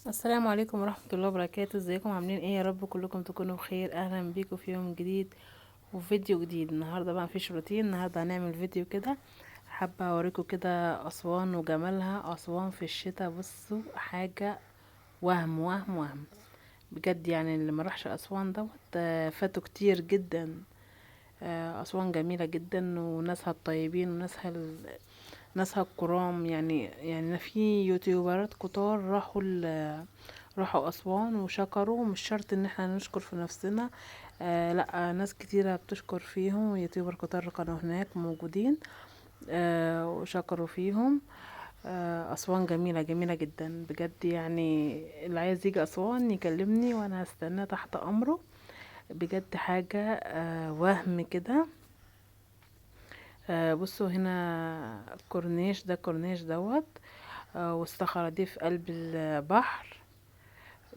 السلام عليكم ورحمة الله وبركاته. ازيكم عاملين ايه؟ يا رب كلكم تكونوا بخير. اهلا بيكم في يوم جديد وفيديو جديد. النهارده بقى مفيش روتين، النهارده هنعمل فيديو كده، حابة اوريكم كده اسوان وجمالها. اسوان في الشتاء بصوا حاجة وهم وهم وهم بجد، يعني اللي ما راحش اسوان دوت فاتوا كتير جدا. اسوان جميلة جدا وناسها الطيبين وناسها ناسها الكرام، يعني في يوتيوبرات كتار راحوا اسوان وشكروا. مش شرط ان احنا نشكر في نفسنا، لا، ناس كتيرة بتشكر فيهم، يوتيوبر كتار كانوا هناك موجودين، وشكروا فيهم. اسوان جميلة جميلة جدا بجد، يعني اللي عايز يجي اسوان يكلمني وانا هستناه تحت امره بجد. حاجة وهم كده. بصوا هنا كورنيش، ده كورنيش دوت، والصخرة دي في قلب البحر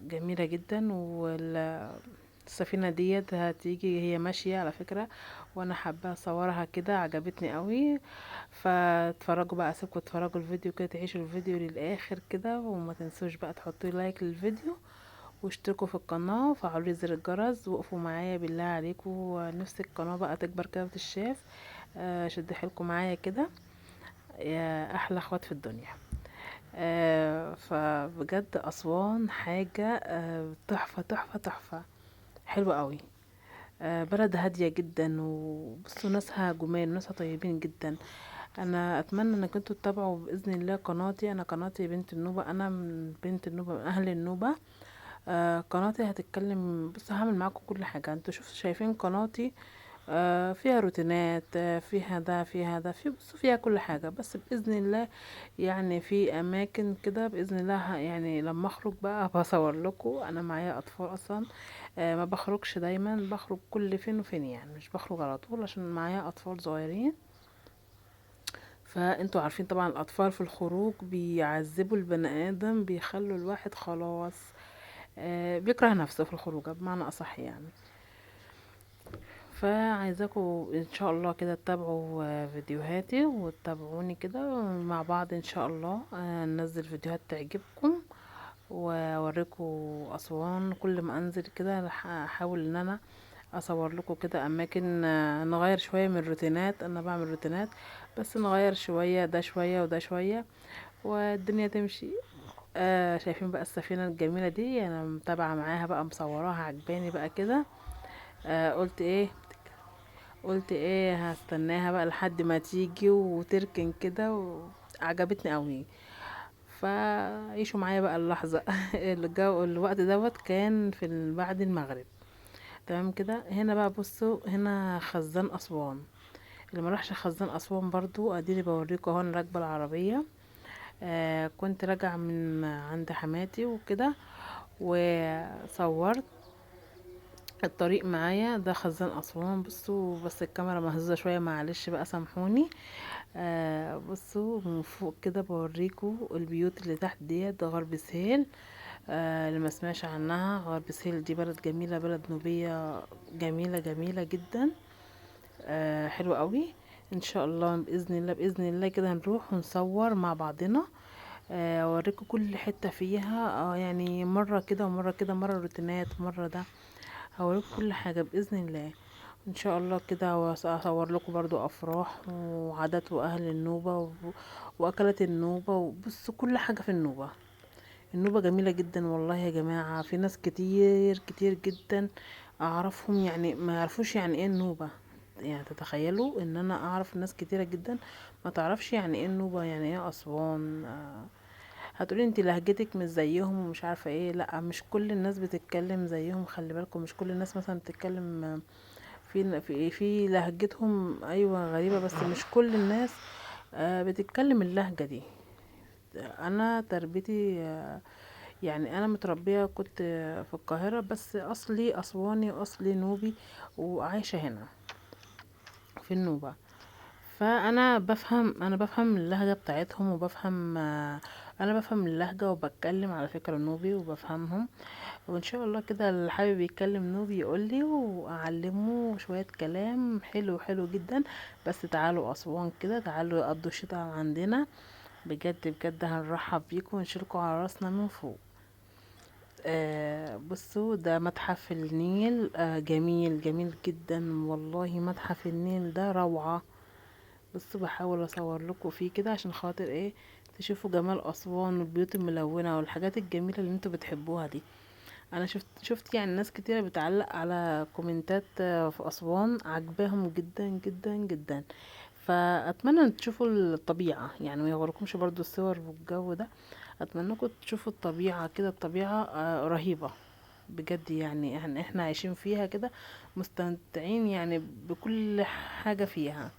جميلة جدا. والسفينة ديت هتيجي، هي ماشية على فكرة، وانا حابة اصورها كده، عجبتني قوي. فاتفرجوا بقى، اسيبكم تتفرجوا الفيديو كده، تعيشوا الفيديو للاخر كده، وما تنسوش بقى تحطوا لايك للفيديو واشتركوا في القناة وفعلوا زر الجرس، وقفوا معايا بالله عليكم، نفس القناة بقى تكبر كده وتتشاف. شدوا حيلكم معايا كده يا احلى اخوات في الدنيا. فبجد اسوان حاجة تحفة تحفة تحفة، حلوة قوي. بلد هادية جدا، وبصوا ناسها جمال وناسها طيبين جدا. انا اتمنى انك انتوا تتابعوا باذن الله قناتي، انا قناتي بنت النوبة، انا من بنت النوبة، من اهل النوبة. قناتي هتتكلم، بصوا هعمل معاكم كل حاجة. انتوا شايفين قناتي، فيها روتينات، فيها ده فيها ده، في بصوا فيها كل حاجة. بس بإذن الله يعني في أماكن كده بإذن الله يعني لما أخرج بقى بصور لكم. أنا معايا أطفال أصلا، ما بخرجش دايما، بخرج كل فين وفين، يعني مش بخرج على طول عشان معايا أطفال صغيرين. فانتوا عارفين طبعا الأطفال في الخروج بيعذبوا البني آدم، بيخلوا الواحد خلاص، بيكره نفسه في الخروج بمعنى أصح يعني. فعايزاكم ان شاء الله كده تتابعوا فيديوهاتي وتتابعوني كده مع بعض ان شاء الله. ننزل فيديوهات تعجبكم واوريكم اسوان. كل ما انزل كده احاول ان انا اصور لكم كده اماكن، نغير شويه من الروتينات. انا بعمل روتينات بس نغير شويه، ده شويه وده شويه والدنيا تمشي. شايفين بقى السفينه الجميله دي، انا متابعه معاها بقى، مصوراها، عجباني بقى كده. قلت ايه، هستناها بقى لحد ما تيجي وتركن كده، وعجبتني قوي. فعيشوا معايا بقى اللحظة. الوقت دوت كان في بعد المغرب تمام كده. هنا بقى بصوا، هنا خزان اسوان، اللي ما راحش خزان اسوان برضو اديني بوريكم اهو. انا راكبه العربيه، كنت راجعه من عند حماتي وكده، وصورت الطريق معايا. ده خزان اسوان بصوا، بس الكاميرا مهزوزه شويه معلش بقى سامحوني. بصوا من فوق كده بوريكم البيوت اللي تحت ديت، ده غرب سهيل. اللي ما سمعش عنها، غرب سهيل دي بلد جميله، بلد نوبيه جميله جميله جدا، حلوه قوي. ان شاء الله باذن الله باذن الله كده هنروح ونصور مع بعضنا، اوريكم كل حته فيها، يعني مره كده ومره كده، مره روتينات مره ده، هوريكم كل حاجه باذن الله ان شاء الله كده. هصور لكم برضو افراح وعادات واهل النوبه واكلات النوبه، وبصوا كل حاجه في النوبه. النوبه جميله جدا والله يا جماعه، في ناس كتير كتير جدا اعرفهم يعني ما يعرفوش يعني ايه النوبه، يعني تتخيلوا ان انا اعرف ناس كتيره جدا ما تعرفش يعني ايه النوبه، يعني ايه اسوان. هتقولي انت لهجتك مش زيهم ومش عارفه ايه، لا مش كل الناس بتتكلم زيهم، خلي بالكم مش كل الناس مثلا بتتكلم في لهجتهم، ايوه غريبه، بس مش كل الناس بتتكلم اللهجه دي. انا تربيتي، يعني انا متربيه كنت في القاهره، بس اصلي اسواني واصلي نوبي وعايشه هنا في النوبه، فانا بفهم، انا بفهم اللهجه بتاعتهم وبفهم، انا بفهم اللهجه وبتكلم على فكره نوبي وبفهمهم. وان شاء الله كده اللي حابب يتكلم نوبي يقولي واعلمه شويه كلام حلو حلو جدا. بس تعالوا اسوان كده، تعالوا قضوا الشتاء عندنا بجد بجد، هنرحب بيكم ونشيلكم على راسنا من فوق. بصوا ده متحف النيل، جميل جميل جدا والله. متحف النيل ده روعة. بصوا بحاول اصور لكم فيه كده عشان خاطر ايه، تشوفوا جمال اسوان والبيوت الملونة والحاجات الجميلة اللي انتوا بتحبوها دي. انا شفت يعني ناس كتيرة بتعلق على كومنتات في اسوان عجباهم جدا جدا جدا. فاتمنى ان تشوفوا الطبيعة، يعني ما يغركمش برضو الصور والجو ده. اتمنىكم تشوفوا الطبيعة كده، الطبيعة رهيبة بجد. يعني احنا عايشين فيها كده مستمتعين يعني بكل حاجة فيها.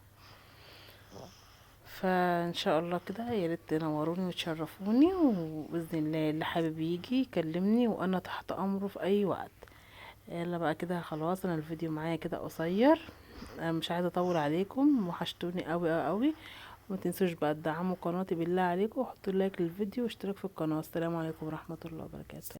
فان شاء الله كده يا ريت تنوروني وتشرفوني، وباذن الله اللي حابب يجي يكلمني وانا تحت امره في اي وقت. يلا بقى كده خلاص، انا الفيديو معايا كده قصير، انا مش عايزه اطول عليكم، وحشتوني قوي قوي قوي. وما تنسوش بقى تدعموا قناتي بالله عليكم، وحطوا لايك للفيديو واشتراك في القناه. السلام عليكم ورحمه الله وبركاته.